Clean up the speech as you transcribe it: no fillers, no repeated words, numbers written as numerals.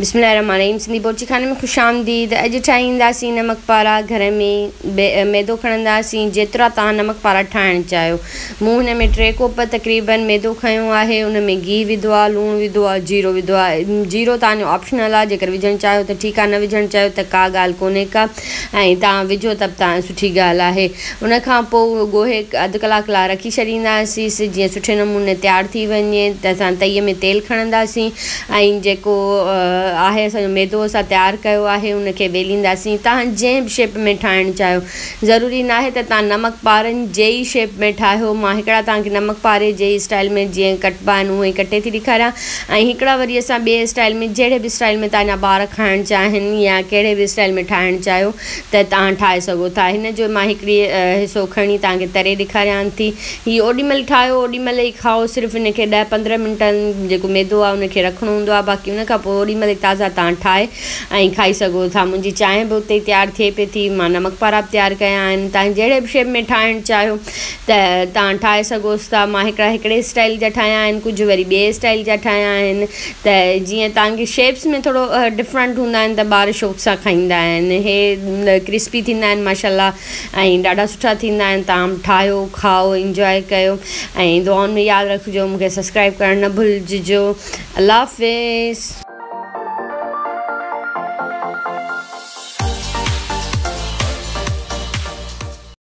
بسم الله الرحمٰن الرحيم سنڌي بورچي خاني ۾ خوش آمديد اڄ ٺاهينداسين نمڪ پارا گهر ۾ ميدو کڻنداسين جيترا توهان نمڪ پارا ٺاهڻ چاهيو مون هن ۾ ٽي ڪوپ تقريبن ميدو کنيو آهي ان ۾ گيهه وڌو آهي لوڻ وڌو آهي جيرو وڌو آهي جيرو توهان جو آپشنل آهي جيڪر وجهڻ چاهيو ته ٺيڪ آهي نه وجهڻ چاهيو ته ڪا ڳالهه ڪونهي ڪا ۽ توهان وجهو ته به توهان سٺي ڳالهه آهي ان کان پوء اهو ڳوهي اڌ ڪلاڪ لاء رکي ڇڏينداسيس جيئن سٺي نموني تيار ٿي وڃي ته اسان تئي ۾ تيل کڻنداسين ۽ جيڪو آهي اسان جو ميدو اسان تيار ڪيو آهي ان کي ويلينداسين توهان جنهن به شيپ ۾ ٺاهڻ چاهيو ضروري ناهي ته توهان نمڪ پارن جي ئي شيپ ۾ ٺاهيو مان هڪڙا توهان کي نمڪ پاري جي ئي اسٽائل ۾ جيئن ڪٽبا آهن اونئن ئي ڪٽي ٿي ڏيکاريان ۽ هڪڙا وري اسان ٻئي اسٽائل ۾ جهڙي به اسٽائل ۾ توهان جا ٻار کائڻ چاهين يا ڪهڙي به اسٽائل ۾ ٺاهڻ چاهيو ته توهان ٺاهي سگهو ٿا هن جو مان هڪڙي حصو کڻي توهان کي تري ڏيکاريان ٿي هي اوڏي مهل ٺاهيو اوڏي مهل ئي کائو صرف ان کي ڏهه 15 منٽن جيڪو ميدو آهي ان کي رکڻو هوندو آهي باقي ان کان پوء اوڏي مهل ئي تازا توهان ٺاهي ۽ کائي سگهو ٿا منهنجي چانهه به اتي ئي تيار ٿئي پئي ٿي مان نمڪ پارا به تيار ڪيا آهن توهان جهڙي به شيپ ۾ ٺاهڻ چاهيو ته توهان ٺاهي سگهو ٿا مان هڪڙا هڪڙي اسٽائل جا ٺاهيا آهن ڪجهه وري ٻئي اسٽائل جا ٺاهيا آهن ته جيئن توهان کي شيپس ۾ ٿورو ڊفرنٽ هوندا آهن ته ٻار شوق سان کائيندا آهن هي ڪرسپي ٿيندا آهن ماشاءالله ۽ ڏاڍا سٺا ٿيندا آهن توهان به ٺاهيو کائو انجواء ڪيو ۽ دعائن ۾ ياد رکجو مونکي سبسڪرائب ڪرڻ نه ڀلججو الله حافظ.